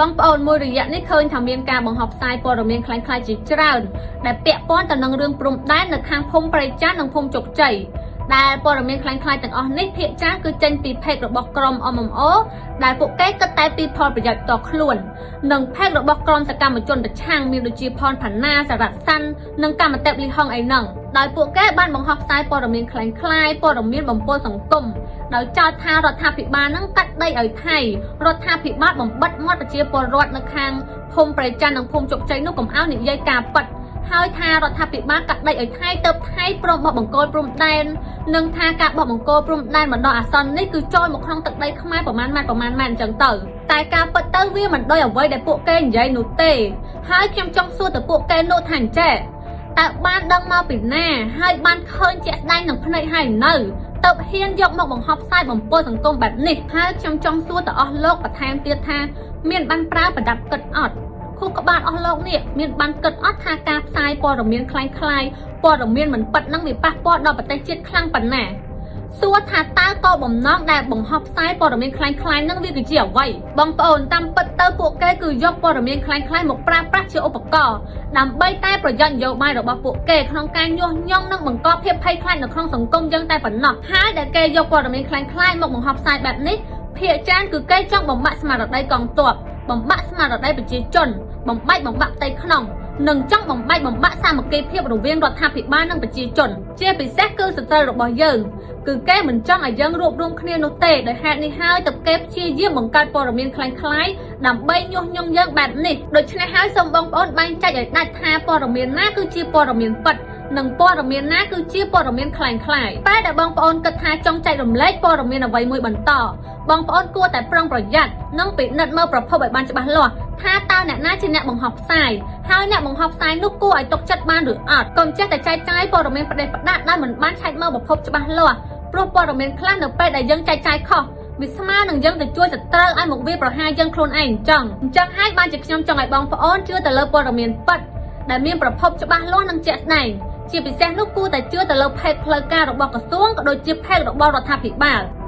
បងប្អូនមួយរយៈនេះឃើញថាមានការបង្ហោះផ្សាយព័ត៌មានក្លែងក្លាយជាច្រើនដែលពាក់ព័ន្ធទៅនឹងរឿងព្រំដែននៅខាងភូមិព្រៃចាន់និងភូមិជោគជ័យដែលព័ត៌មានក្លែងក្លាយទាំងអស់នេះភាគច្រើនគឺចេញពី page របស់ក្រុម MMO ដែលពួកគេគិតតែពីផលប្រយោជន៍ផ្ទាល់ខ្លួននិង page របស់ក្រុមសកម្មជនប្រឆាំងមានដូចជាផនផាណាសារ៉ាត់សាន់និងកម្មតេបលីហុងអីហ្នឹងដោយពួកគេបានបង្ហោះផ្សាយព័ត៌មានក្លែងក្លាយព័ត៌មានបំពុលសង្គមដោយចោទថារដ្ឋាភិបាលនឹងកាត់ដីឲ្យថៃរដ្ឋាភិបាលបំបិទមាត់ប្រជាពលរដ្ឋនៅខាងភូមិព្រៃច័ន្ទនិងភូមិជោគជ័យនោះកុំឲ្យនិយាយការពិតហើយថារដ្ឋាភិបាលកាត់ដីឲ្យថៃទៅថៃព្រមបោះបង្គោលព្រំដែននិងថាការបោះបង្គោលព្រំដែនបណ្ដោះអាសន្ននេះគឺចូលមកក្នុងទឹកដីខ្មែរប្រមាណម៉ែត្រប្រមាណម៉ែត្រអញ្ចឹងទៅតែការពិតទៅវាមិនដូចអ្វីដែលពួកគេនិយាយនោះទេហើយខ្ញុំចង់សួរទៅពួកគេនោះថាអញ្ចេះតើបានដឹងមកពីណាហើយបានឃើញជាក់ស្ដែងនឹងភ្នែកហើយនៅទៅហ៊ានយកមកបង្ហោះផ្សាយបំពុលសង្គមបែបនេះហើយខ្ញុំចង់សួរទៅអស់លោកបន្ថែមទៀតថាមានបានប្រើប្រដាប់គិតអត់ខួរក្បាលអស់លោកនេះមានបានគិតអត់ថាការផ្សាយព័ត៌មានក្លែងក្លាយព័ត៌មានមិនពិតនឹងវាប៉ះពាល់ដល់ប្រទេសជាតិខ្លាំងប៉ុណ្ណាសួរថាតើគោលបំណងដែលបង្ហោះផ្សាយព័ត៌មានក្លែងក្លាយនឹងវាគឺជាអ្វីបងប្អូនតាមពិតទៅពួកគេគឺយកព័ត៌មានក្លែងក្លាយមកប្រើប្រាស់ជាឧបករណ៍ដើម្បីតែប្រយោជន៍នយោបាយរបស់ពួកគេក្នុងការញុះញង់និងបង្កភាពភ័យខ្លាចនៅក្នុងសង្គមយើងតែប៉ុណ្ណោះហើយដែលគេយកព័ត៌មានក្លែងក្លាយមកបង្ហោះផ្សាយបែបនេះភាគច្រើនគឺគេចង់បំបាក់ស្មារតីកងទ័ពបំបាក់ស្មារតីប្រជាជនបំបែកបំបាក់ផ្ទៃក្នុងនិងចង់បំបែកបំបាក់សាមគ្គីភាពរវាងរដ្ឋាភិបាលនិងប្រជាជនជាពិសេសគឺសត្រូវរបស់យើងគឺគេមិនចង់ឲ្យយើងរួបរួមគ្នានោះទេដោយហេតុនេះហើយទើបគេព្យាយាមបង្កើតព័ត៌មានក្លែងក្លាយដើម្បីញុះញង់យើងបែបនេះដូច្នេះហើយសូមបងប្អូនបែងចែកឲ្យដាច់ថាព័ត៌មានណាគឺជាព័ត៌មានពិតនិងព័ត៌មានណាគឺជាព័ត៌មានក្លែងក្លាយពេលដែលបងប្អូនគិតថាចង់ចែករំលែកព័ត៌មានអ្វីមួយបន្តបងប្អូនគួរតែប្រុងប្រយ័ត្ននិងពិនិត្យមើលប្រភពឲ្យបានច្បាស់លាស់ថាតើអ្នកណាជាអ្នកបង្ហោះផ្សាយហើយអ្នកបង្ហោះផ្សាយនោះគួរឲ្យទុកចិត្តបានឬអត់កុំចេះតែចែកចាយព័ត៌មានផ្ដេសផ្ដាស់ដែលមិនបានឆែកមើលប្រភពច្បាស់លាស់ព្រោះព័ត៌មានខ្លះនៅពេលដែលយើងចែកចាយខុសវាស្មើនឹងយើងទៅជួយសត្រូវឲ្យមកវាប្រហារយើងខ្លួនឯងអញ្ចឹងអញ្ចឹងហើយបានជាខ្ញុំចង់ឲ្យបងប្អូនជឿទៅលើព័ត៌មានពិតដែលមានប្រភពច្បាស់លាស់និងជាក់ស្ដែងជាពិសេសនោះគួរតែជឿទៅលើ page ផ្លូវការរបស់ក្រសួងក៏ដូចជា page របស់រដ្ឋាភិបាល។